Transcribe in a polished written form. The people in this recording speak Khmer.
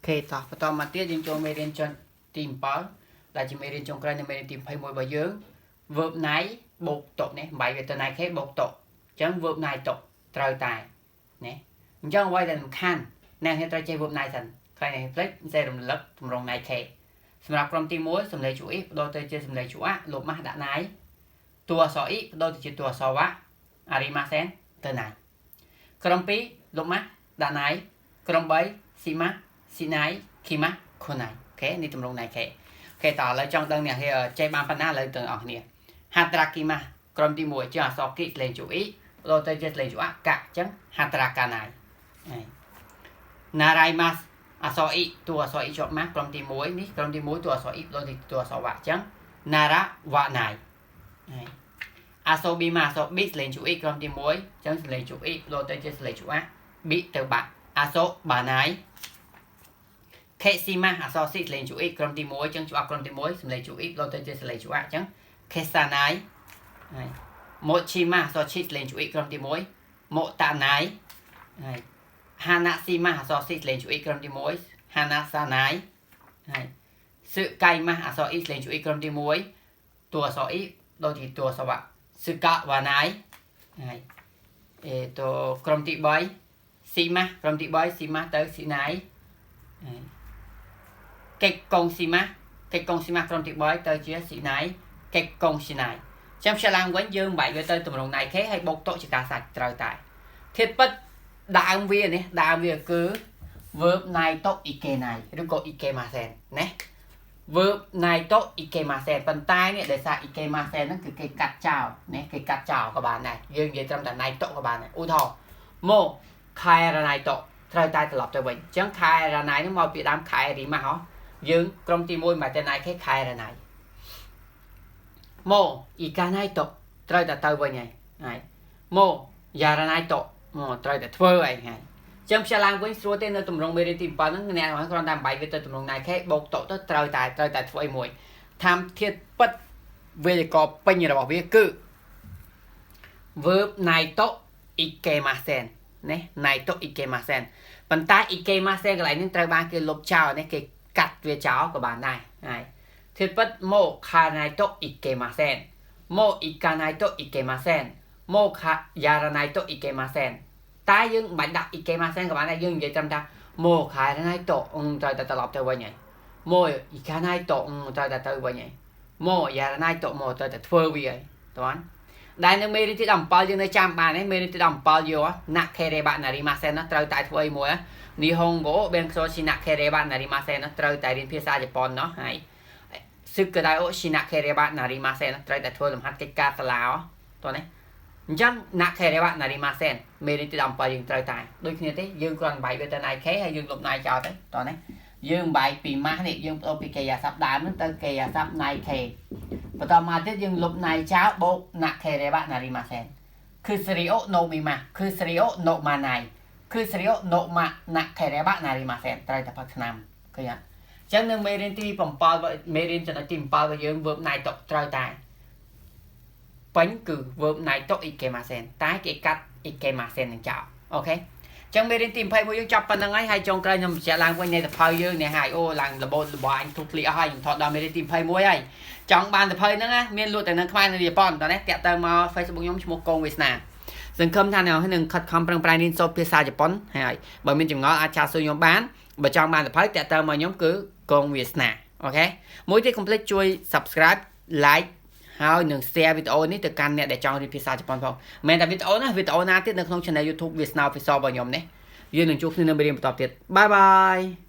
ខេតោះបន្តមកទៀតយើងចូលមេរៀនចុងទី7ដែលជាមេរៀនចុងក្រោយនៃមេរៀនទី21របស់យើង verb ណៃបូកតុនេះបាយវាទៅណៃខេបូកតុអញ្ចឹង verb ណៃតុត្រូវតែណាអញ្ចឹងអ្វីដែលសំខាន់អ្នកគ្នាត្រូវចេះ verb ណៃសិនខ្លាចអ្នកភ្លេចសេរំលឹកទម្រង់ណៃខេសម្រាប់ក្រុមទី1សំឡេងជួអ៊ីបដូរទៅជាសំឡេងជួអាលុបម៉ាស់ដាក់ណៃតួអក្សរអ៊ីបដូរទៅជាតួអក្សរវ៉ាអារីម៉ាសែនទៅណៃក្រុម2លុបម៉ាស់ដាក់ណៃក្រុម3ស៊ីម៉ាស៊ីណៃគីម៉ាខូណៃអូខេនេះទម្រង់ណៃខេអូខេតោះឥឡូវចង់ដឹងអ្នកចេះបានប៉ុណ្ណាឥឡូវទាំងអស់គ្នាហាត្រាគីម៉ាក្រុមទី1ជាអក្សរគីសលេងជួអ៊ីបដូរទៅជាសលេងជួអាកាអញ្ចឹងហាត្រាកាណៃណារៃម៉ាស់អក្សរអ៊ីតួអក្សរអ៊ីជាប់ម៉ាស់ក្រុមទី1នេះក្រុមទី1តួអក្សរអ៊ីបដូរទៅតួអក្សរវ៉ាអញ្ចឹងណារ៉ាវ៉ាណៃអាសូប៊ីម៉ាអក្សរប៊ីសលេងជួអ៊ីក្រុមទី1អញ្ចឹងសលេងជួអ៊ីបដូរទៅជាសលេងជួអាប៊ីទៅបាអាសូបាណៃខេស៊ីម៉ាអក្សរស៊ីសលេងជួអ៊ីក្រុមទី1អញ្ចឹងជួអាក្រុមទី1សំលេងជួអ៊ីបដូរទៅជាសលេងជួអាអញ្ចឹងខេសាណៃហើយម៉ូឈីម៉ាអក្សរឈីសលេងជួអ៊ីក្រុមទី1ម៉ូតាណៃហើយហាណាស៊ីម៉ាអក្សរស៊ីសលេងជួអ៊ីក្រុមទី1ហាណាសាណៃហើយសឹកៃម៉ាអក្សរអ៊ីសលេងជួអ៊ីក្រុមទី1តួអក្សរអ៊ីដូរជាតួអក្សរវ៉ាសឹកវ៉ាណៃហើយអេតក្រុមទី3ស៊ីម៉ាក្រុមទី3ស៊ីម៉ាទៅស៊ីណៃហើយកេកកងស៊ីម៉ាកេកកងស៊ីម៉ាក្រុមទី3ទៅជាស៊ីណៃកេកកងស៊ីណៃចាំផ្សាឡើងវិញយើងបាច់វាទៅតម្រងណៃខេហើយបូកតុជាការសាច់ត្រូវតែធាតពិតដើមវានេះដើមវាគឺ verb ណៃតុអ៊ីកេណៃឬក៏អ៊ីកេម៉ាសែនណា verb ណៃតុអ៊ីកេម៉ាសែនប៉ុន្តែនេះដោយសារអ៊ីកេម៉ាសែនហ្នឹងគឺគេកាត់ចោលណាគេកាត់ចោលក៏បានដែរយើងនិយាយត្រឹមតែណៃតុក៏បានដែរឧទាហរណ៍មកខែរណៃតុត្រូវតែត្រឡប់ទៅវិញអញ្ចឹងខែរណៃហ្នឹងមកពីដើមខែរីម៉ាស់ហ៎យើងក្រុមទី1មកតែណៃខេខែរណៃមកអ៊ីកាណៃតុត្រូវតែទៅវិញហើយហើយមកយ៉ារណៃតុមកត្រូវតែធ្វើអីហើយចឹងផ្សាឡើងវិញស្រួលទេនៅទម្រង់មេរៀនទី7ហ្នឹងអ្នកគ្រាន់តែបាយវាទៅទម្រង់ណៃខេបូកតុទៅត្រូវតែធ្វើអីមួយតាមធាតពិតវេយ្យាករណ៍ពេញរបស់វាគឺ verb ណៃតុអ៊ីកេម៉ាសែនណាណៃតុអ៊ីកេម៉ាសែនប៉ុន្តែអ៊ីកេម៉ាសែនកន្លែងនេះត្រូវបានគេលុបចោលនេះគេកាត់វាចោលក៏បានដែរហើយធាតពិតមកខាណៃតុអ៊ីកេម៉ាសែនមកអ៊ីកាណៃតុអ៊ីកេម៉ាសែនមកខាយ៉ារណៃតុអ៊ីកេម៉ាសែនតែយើងមិនបាច់ដាក់អ៊ីកេម៉ាសែនក៏បានដែរយើងនិយាយត្រឹមថាមកខាណៃតុត្រូវតែត្រឡប់ទៅវិញហើយមកអ៊ីកាណៃតុត្រូវតែទៅវិញហើយមកយ៉ារណៃតុមកត្រូវតែធ្វើវាហើយតើដែលនៅមេរៀនទី17យើងនៅចាំបានទេមេរៀនទី17យកណាក់ខេរេបាណារីម៉ាសែនត្រូវតែធ្វើអីមួយនីហុងហ្គោបេនខ្សូស៊ីណាក់ខេរេបាណារីម៉ាសែនត្រូវតែរៀនភាសាជប៉ុនណោះហើយសឹកកដៅអូស៊ីណាក់ខេរេបាណារីម៉ាសែនត្រូវតែធ្វើលំហាត់កិច្ចការសាលាតោះនេះអញ្ចឹងណាក់ខេរេបាណារីម៉ាសែនមេរៀនទី17យើងត្រូវតែដូចគ្នាទេយើងគ្រាន់បាយវាទៅណៃខេហើយយើងលុបណៃចោលទៅតោះនេះយើងបាយពីម៉ាស់នេះយើងបដូរពីកិរិយាសព្ទដើមហ្នឹងទៅកិរិយាសព្ទណៃខេបន្តមកទៀតយើងលុបណៃចោលបូកណាក់ខេរេបាណារីម៉ាសែនគឺស្រីអូណូមីម៉ាគឺស្រីអូណូម៉ាណៃគឺស្រីអូណូម៉ាណាក់ខេរេបាណារីម៉ាសែនត្រូវតែផឹកថ្នាំឃើញអត់អញ្ចឹងនៅមេរៀនទី7មេរៀនចំណុចទី7របស់យើង verb ណៃតុត្រូវតែពេញគឺ verb ណៃតុអ៊ីកេម៉ាសែនតែគេកាត់អ៊ីកេម៉ាសែននឹងចោលអូខេចឹងមេរៀនទី21យើងចប់ប៉ុណ្្នឹងហើយហើយចុងក្រោយខ្ញុំបញ្ជាក់ឡើងវិញនៃសភៅយើងនេះហើយអូឡើងរបូតរបស់អញទុកធ្លីអស់ហើយខ្ញុំថតដល់មេរៀនទី21ហើយចង់បានសភៅហ្នឹងណាមានលក់តែនៅខ្មែរនៅជប៉ុនតោះនេះតាក់ទៅមក Facebook ខ្ញុំឈ្មោះកងវាសនាសង្ឃឹមថាអ្នកនឹងខិតខំប្រឹងប្រែងរៀនសូត្រភាសាជប៉ុនហើយបើមានចម្ងល់អាច chat សួរខ្ញុំបានបើចង់បានសភៅតាក់ទៅមកខ្ញុំគឺកងវាសនាអូខេមួយទៀតកុំភ្លេចជួយ Subscribe like ហើយនឹង share វីដេអូនេះទៅកាន់អ្នកដែលចង់រៀនភាសាជប៉ុនផងមិនមែនតែវីដេអូណាវីដេអូណាទៀតនៅក្នុង Channel YouTube វាសនា Official របស់ខ្ញុំនេះយើងនឹងជួបគ្នានៅមេរៀនបន្តទៀតបាយបាយ។